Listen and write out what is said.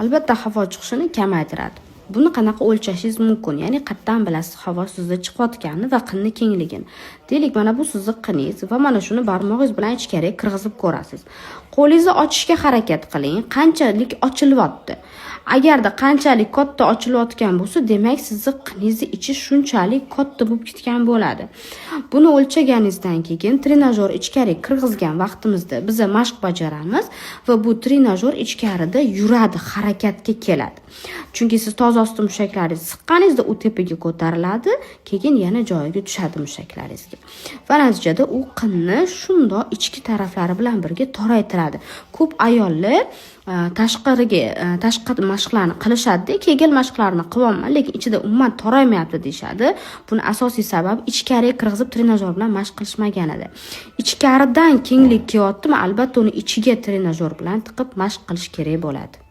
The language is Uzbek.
Albatta, havo chiqishini kamaytiradi. Buni qanaqa o'lchashingiz mumkin? Ya'ni qayerdan bilasiz havo sizda chiqayotganini va qinni kengligini? Deylik, mana bu sizni qiningiz va mana shuni barmog'ingiz bilan ichkariga kirgizib ko'rasiz. Qo'lingizni ochishga harakat qiling, qanchalik ochilyapti. Agarda qanchalik katta ochilayotgan bo'lsa, demak, sizni qiningizni ichi shunchalik katta bo'lib ketgan bo'ladi. Buni o'lchaganingizdan keyin trenajyor ichkariga kirgizgan vaqtimizda biza mashq bajaramiz va bu trenajyor ichkarida yuradi, harakatga keladi. Chunki siz toza osti mushaklaringizni siqqaningizda u tepaga ko'tariladi, keyin yana joyiga tushadi mushaklaringizga. Va natijada u qinni shundoq ichki taraflari bilan birga toraytiradi. Ko'p ayollar tashqariga tashqi mashqlarni qilishadi, Kegel mashqlarini qilyapman, lekin ichida umuman toraymayapti deyishadi. Buni asosiy sababi ichkariga kirgizib trenajyor bilan mashq qilishmaganida. Ichkaridan kenglik kelyaptimi, albatta uni ichiga trenajyor bilan tiqib mashq qilish kerak bo'ladi.